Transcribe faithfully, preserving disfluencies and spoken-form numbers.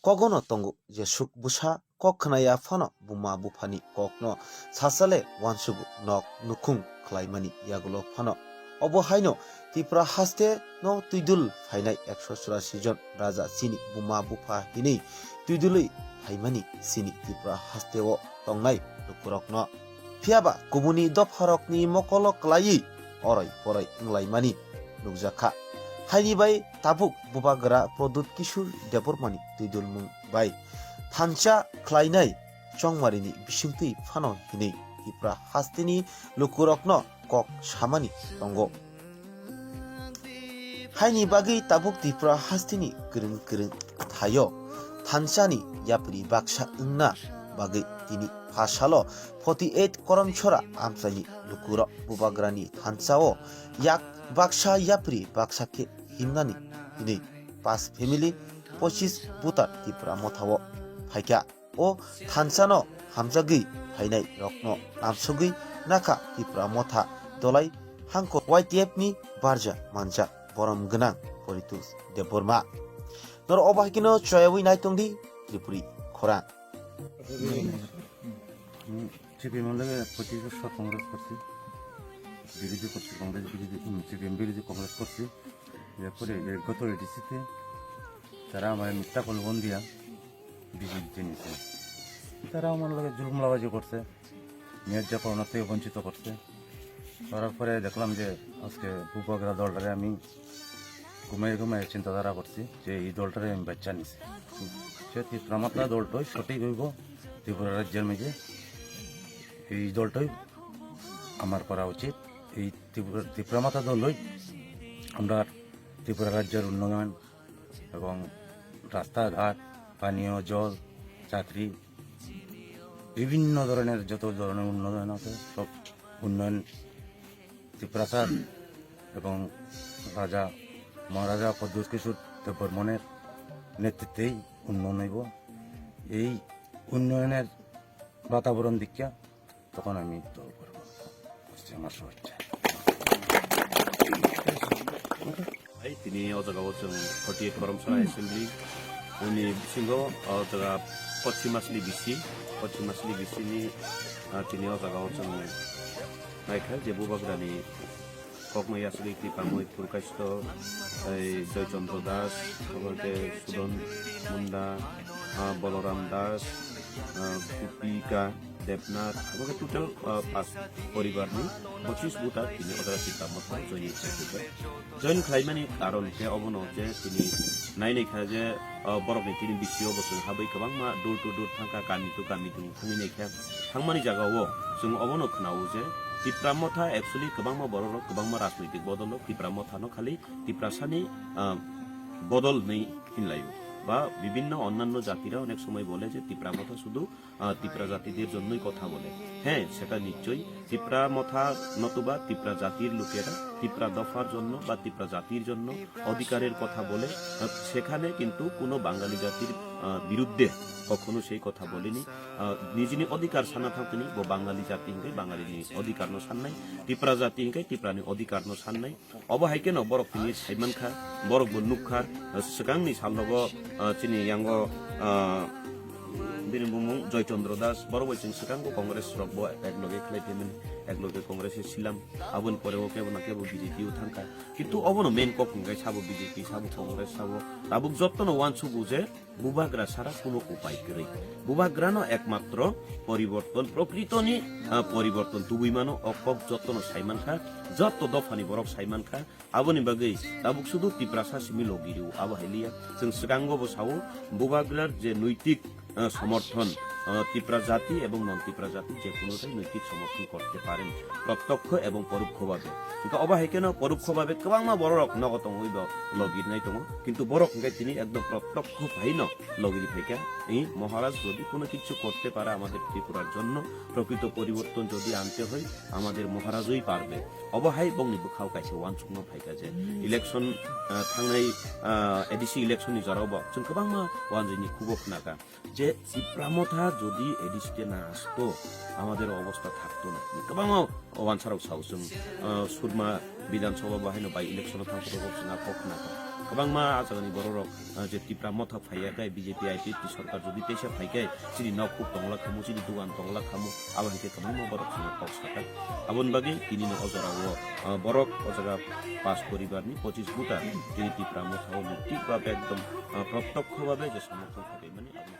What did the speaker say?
kogono tongo, jesuk bwsa kok khnaya phano buma buphani kokno sasale uansugo, nok nukhung khlaimani yagulo phano. Obo haino Tripura haste no twidul phainai ekso churasi jon raja chini buma bupha hinwi twidulwi phaimani chini Tripura haste o tongnai lukurokno. Phiyaba kubuni dopharokni mokolo kwlaiwi oroi poroi wnglaimani nukjakha. Haini bai tabuk bubagra Pradyut Kishore Debbarmani twidulmung bai thansa khlainai chongmarini bisingtwi phano hinwi Tripura hasteni lukurokno kok samani tongo. Haini bagwi tabuk Tripura hasteni kwrwng kwrwng thaio thansani yapri baksa wngna bagwi tini phasalo forty eight Koromchora amchaini lukurok bubagrani thansao yak baksa yapri baksa khe himnani hinwi pas family pochis butar Tripura mothao phaikha. O thansano hamjagwi phainai rokno lamsogwi nakha Tripura motha dolai hangko Y T F ni barja manja borom gwnang Poritos Debbarma. Noro obo haikeno choyawi naitongdi Tripuri khorang. সিপিএমর লগে পঁচিশ বছর কংগ্রেস করছি, বিরোধী করছি, কংগ্রেস বিরোধী, সিপিএম বিরোধী কংগ্রেস করছি। এরপরে এই গত এডিসিতে তারা আমার মিথ্যা প্রলোভন দিয়া বিজেপিতে নিছে। তারা আমার লগে জুলুম লাবাজি করছে, ন্যায্য পাওনা থেকে বঞ্চিত করছে। করার পরে দেখলাম যে আজকে বুবাগরা দলটারে আমি ঘুমাই ঘুমাই চিন্তাধারা করছি যে এই দলটারে আমি বাচ্চা নিছি। সে ত্রিপুরা মাত্রা দলটাই সঠিক হইব ত্রিপুরা রাজ্যের মাঝে। এই দলটাই আমার করা উচিত। এই ত্রিপুরা ত্রিপুরা মাত্রা দলই আমরা ত্রিপুরা রাজ্যের উন্নয়ন এবং রাস্তাঘাট, পানীয় জল, চাকরি, বিভিন্ন ধরনের যত ধরনের উন্নয়ন আছে সব উন্নয়ন ত্রিপ্রাসাদ এবং রাজা মহারাজা প্রদ্যোৎ কিশোর দেববর্মনের নেতৃত্বেই উন্নয়ন হইব। এই উন্নয়নের বাতাবরণ দেখিয়া তখন আমি দল করব। হচ্ছে আমার শুভেচ্ছা। Hai, tini o jaga o chwng forty eight Koromsora Assembly ni bisingo o jaga Pochima Sli bisi, Pochima Sli bisi ni ah, tini o jaga o chwng naikha je bubagrani kokno yasli tipamoi Purkasto, ei Joychandra Das, obo khe Sudon Munda, ah, Boloram Das, ah, Kupika Debnath, obo khe total ah, pas poribar ni pochis buta tini odara sita motha join khlaikha. Join khlaimani karon khe obono je tini nainai kha je ah, borok ni tini bisio bo chwng habwi kwbangma door to door thangkha, kami to kami thangwi naikha. Thangmani jaga o chwng obono khwnao je Tipra Motha actually kwbangma borok rok kwbangma rajnoitik bodol rok Tipra Motha no khali Tiprasani ah, bodol hinwi hinlaio ba bibinno onnanno jatira onek somoi bole je Tipra Motha sudu ah, Tipra jatider jonnoi kotha bole. Heh, seta nischoi Tipra Motha notuba Tipra jatir lukera Tipra dophar jonno ba Tipra jatir jonno odhikarer kotha bole, ah, sekhane kintu kuno Bangali jatir ah, biruddhe kokhono sei kotha bolini. Ah, nijini odhikar sana thangtini bo Bangali jati hinke Bangalini odhikarno sannai, Tipra jati hinke Tiprani odhikarno sannai. Obo hai kheno borok tini saimankha, borok bo nukkha, swkangni salrogo ah, chini yango ah, bini bumung Joychandra Das, borok bai chwng swkango Congress rok bo ekloge khlai phaimani, ekloge Congress se silam, aboni pore o kebo na kebo B J P o thangkha. Kintu obono main kok hwnkhe sabo B J P, sabo Congress, sabo tabuk jottono uansukgo je bubagra sara kuno upai kwrwi. Bubagrano ekmatro poriborton, prokritoni ah, poriborton tubui mano, o kok jottono saimankha, jotto dophani borok saimankha. Aboni bagwi tabuk sudu Tiprasa simi logi rw abo hai liya. Chwng swkango bo sao, bubagrar je noitik ah, somorthon, ah, Tipra jati ebong non Tipra jati je kuno tai noitik somorthon korte paren, protyokho ebong porokho babe. Hingke obo hai keno porokho babe kwbangma bororok nogo tongwi bo logi rinai tongo, kintu borok hingke tini ekdom protyokho phaino logi ri phaikha. Ei Maharaj jodi kuno kichu korte pare amader Tripurar jonno, prokrito poriborton jodi ante hoi, amader Maharajoi parbe. Obo hai bongni bwkhao kaisa uansukno phaikha je election, ah, thangnai, ah, A D C election ni jorao bo chwng kwbangma uanjwini khubo khnakha je Tipra Motha jodi A D C te na asto, amader obostha thakto na. Kwbangma uansarok sao chwng, ah, Surma Bidhan Sabha bo haino by election o thangphuru bo chwng a kok khnakha. Kwbangma ah jagani bororok, ah, je Tipra Motha phaiya khe, B J P I P F T sorkar jodi teisa phai khe, chini nok huk tongla khamu, chini dugan tongla khamu, abo hai khe kwbangma borok chini kok sakha. Aboni bagwi tini no o jora o, ah, borok o jaga pas poribar ni pochis buta tini Tipra Motha o mukti ba ekdom, ah, protyokho babe je somorthon khlaimani abo